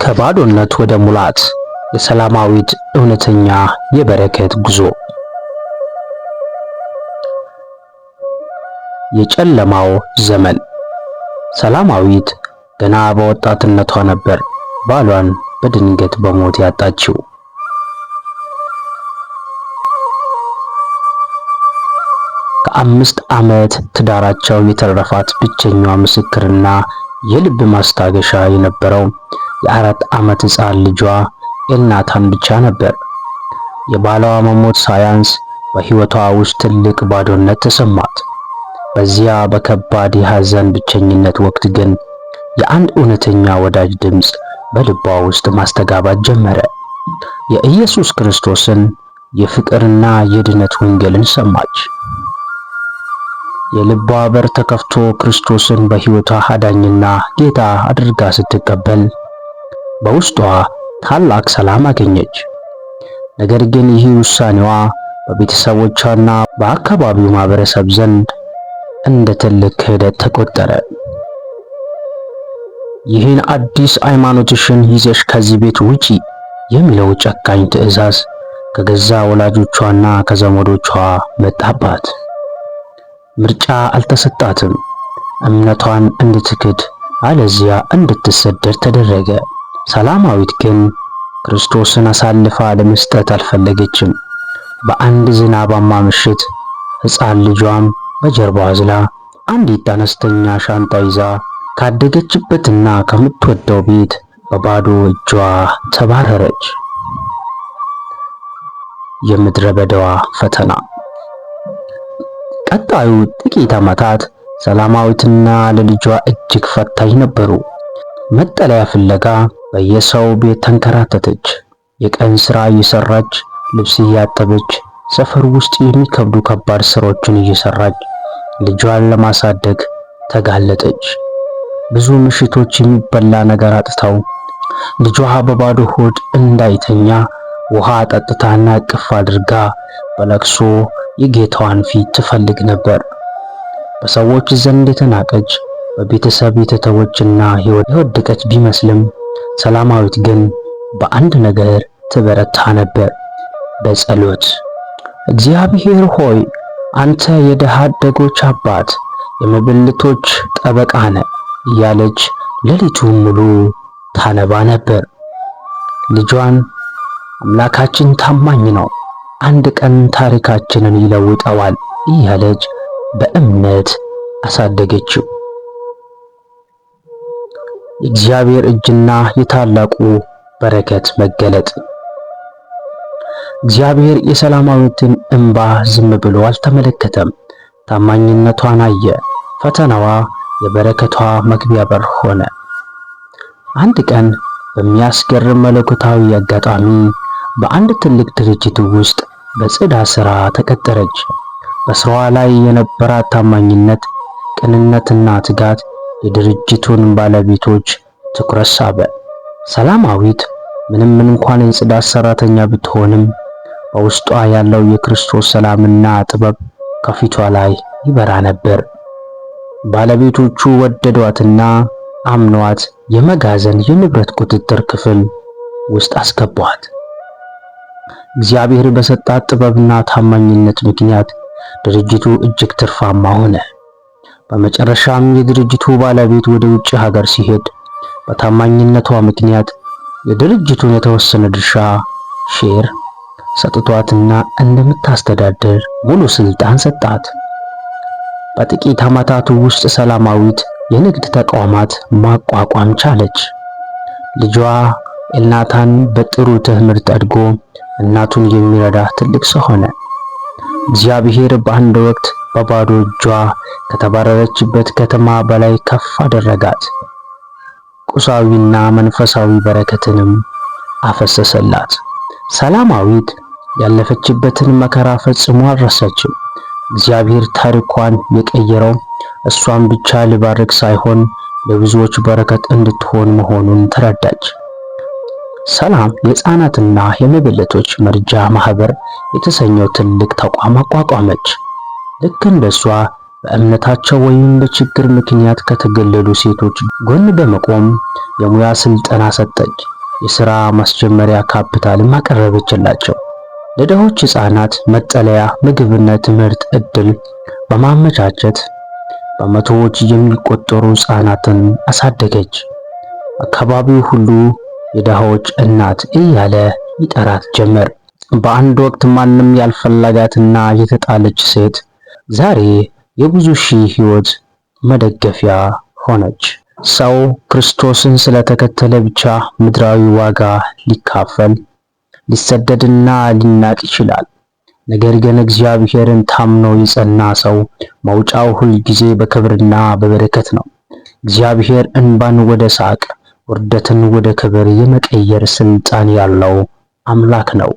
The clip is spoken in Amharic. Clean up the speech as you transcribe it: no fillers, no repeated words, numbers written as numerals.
ከባዶነት ወደ ሙላት፣ የሰላማዊት እውነተኛ የበረከት ጉዞ። የጨለማው ዘመን። ሰላማዊት ገና በወጣትነቷ ነበር ባሏን በድንገት በሞት ያጣችው። ከ5 ዓመት ትዳራቸው የተረፋት ብቸኛዋ ምስክርና የልብ ማስታገሻ የነበረው የ4 ዓመት ሕፃን ልጇ ኤልናታን ብቻ ነበር። የባሏ መሞት ሳያንስ በሕይወቷ ውስጥ ትልቅ ባዶነት ተሰማት። በዚያ በከባድ የሐዘን ብቸኝነት ወቅት ግን የአንድ እውነተኛ ወዳጅ ድምፅ በልቧ ውስጥ ማስተጋባት ጀመረ። የኢየሱስ ክርስቶስን የፍቅርና የድነት ወንጌልን ሰማች። የልቧ በር ተከፍቶ ክርስቶስን በሕይወቷ አዳኝና ጌታ አድርጋ ስትቀበል በውስጧ ታላቅ ሰላም አገኘች። ነገር ግን ይህ ውሳኔዋ በቤተሰቦቿና በአካባቢው ማህበረሰብ ዘንድ እንደ ትልቅ ክህደት ተቆጠረ። "ይህን አዲስ ሃይማኖትሽን ይዘሽ ከዚህ ቤት ውጪ" የሚለው ጨካኝ ትዕዛዝ ከገዛ ወላጆቿና ከዘመዶቿ መጣባት። ምርጫ አልተሰጣትም። እምነቷን እንድትክድ አለዚያ እንድትሰደድ ተደረገ። ሰላማዊት ግን ክርስቶስን አሳልፋ ለመስጠት አልፈለገችም። በአንድ ዝናባማ ምሽት ሕፃን ልጇም በጀርባዋ አዝላ፣ አንዲት አነስተኛ ሻንጣ ይዛ ካደገችበትና ከምትወደው ቤት በባዶ እጇ ተባረረች። የምድረ በዳዋ ፈተና። ቀጣዩ ጥቂት ዓመታት ሰላማዊትና ለልጇ እጅግ ፈታኝ ነበሩ። መጠለያ ፍለጋ በየሰው ቤት ተንከራተተች። የቀን ሥራ እየሰራች፣ ልብስ እያጠበች፣ ሰፈር ውስጥ የሚከብዱ ከባድ ስራዎችን እየሰራች ልጇን ለማሳደግ ተጋለጠች። ብዙ ምሽቶች የሚበላ ነገር አጥተው ልጇ በባዶ ሆድ እንዳይተኛ ውሃ ጠጥታና እቅፍ አድርጋ በለቅሶ የጌታዋን ፊት ትፈልግ ነበር። በሰዎች ዘንድ የተናቀች፣ በቤተሰብ የተተወችና የወደቀች ቢመስልም ሰላማዊት ግን በአንድ ነገር ትበረታ ነበር፣ በጸሎት። "እግዚአብሔር ሆይ፣ አንተ የድሃ አደጎች አባት፣ የመበለቶች ጠበቃ ነህ" እያለች ሌሊቱን ሙሉ ታነባ ነበር። ልጇን "አምላካችን ታማኝ ነው፣ አንድ ቀን ታሪካችንን ይለውጠዋል" እያለች በእምነት አሳደገችው። የእግዚአብሔር እጅና የታላቁ በረከት መገለጥ። እግዚአብሔር የሰላማዊትን እንባ ዝም ብሎ አልተመለከተም። ታማኝነቷን አየ። ፈተናዋ የበረከቷ መግቢያ በር ሆነ። አንድ ቀን በሚያስገርም መለኮታዊ አጋጣሚ በአንድ ትልቅ ድርጅት ውስጥ በጽዳት ሥራ ተቀጠረች። በስራዋ ላይ የነበራት ታማኝነት፣ ቅንነትና ትጋት የድርጅቱን ባለቤቶች ትኩረት ሳበ። ሰላማዊት ምንም እንኳን የጽዳት ሰራተኛ ብትሆንም በውስጧ ያለው የክርስቶስ ሰላምና ጥበብ ከፊቷ ላይ ይበራ ነበር። ባለቤቶቹ ወደዷትና አምኗት የመጋዘን የንብረት ቁጥጥር ክፍል ውስጥ አስገቧት። እግዚአብሔር በሰጣት ጥበብና ታማኝነት ምክንያት ድርጅቱ እጅግ ትርፋማ ሆነ። በመጨረሻም የድርጅቱ ባለቤት ወደ ውጭ ሀገር ሲሄድ በታማኝነቷ ምክንያት የድርጅቱን የተወሰነ ድርሻ share ሰጥቷትና እንደምታስተዳድር ሙሉ ስልጣን ሰጣት። በጥቂት ዓመታት ውስጥ ሰላማዊት የንግድ ተቋማት ማቋቋም ቻለች። ልጇ ኤልናታን በጥሩ ትምህርት አድጎ እናቱን የሚረዳ ትልቅ ሰው ሆነ። እግዚአብሔር በአንድ ወቅት በባዶ እጇ ከተባረረችበት ከተማ በላይ ከፍ አደረጋት። ቁሳዊና መንፈሳዊ በረከትንም አፈሰሰላት። ሰላማዊት ያለፈችበትን መከራ ፈጽሞ አልረሳችም። እግዚአብሔር ታሪኳን የቀየረው እሷን ብቻ ሊባርክ ሳይሆን ለብዙዎች በረከት እንድትሆን መሆኑን ተረዳች። ሰላም የሕፃናትና የመበለቶች መርጃ ማህበር የተሰኘው ትልቅ ተቋም አቋቋመች። ልክ እንደሷ በእምነታቸው ወይም በችግር ምክንያት ከተገለሉ ሴቶች ጎን በመቆም የሙያ ስልጠና ሰጠች። የሥራ ማስጀመሪያ ካፒታልም አቀረበችላቸው። ለድሆች ሕፃናት መጠለያ፣ ምግብና ትምህርት ዕድል በማመቻቸት በመቶዎች የሚቆጠሩ ሕፃናትን አሳደገች። አካባቢው ሁሉ የድሆች እናት እያለ ይጠራት ጀመር። በአንድ ወቅት ማንም ያልፈለጋትና የተጣለች ሴት ዛሬ የብዙ ሺህ ሕይወት መደገፊያ ሆነች። ሰው ክርስቶስን ስለተከተለ ብቻ ምድራዊ ዋጋ ሊካፈል፣ ሊሰደድና ሊናቅ ይችላል። ነገር ግን እግዚአብሔርን ታምኖ የጸና ሰው መውጫው ሁል ጊዜ በክብርና በበረከት ነው። እግዚአብሔር እንባን ወደ ሳቅ፣ ውርደትን ወደ ክብር የመቀየር ስልጣን ያለው አምላክ ነው።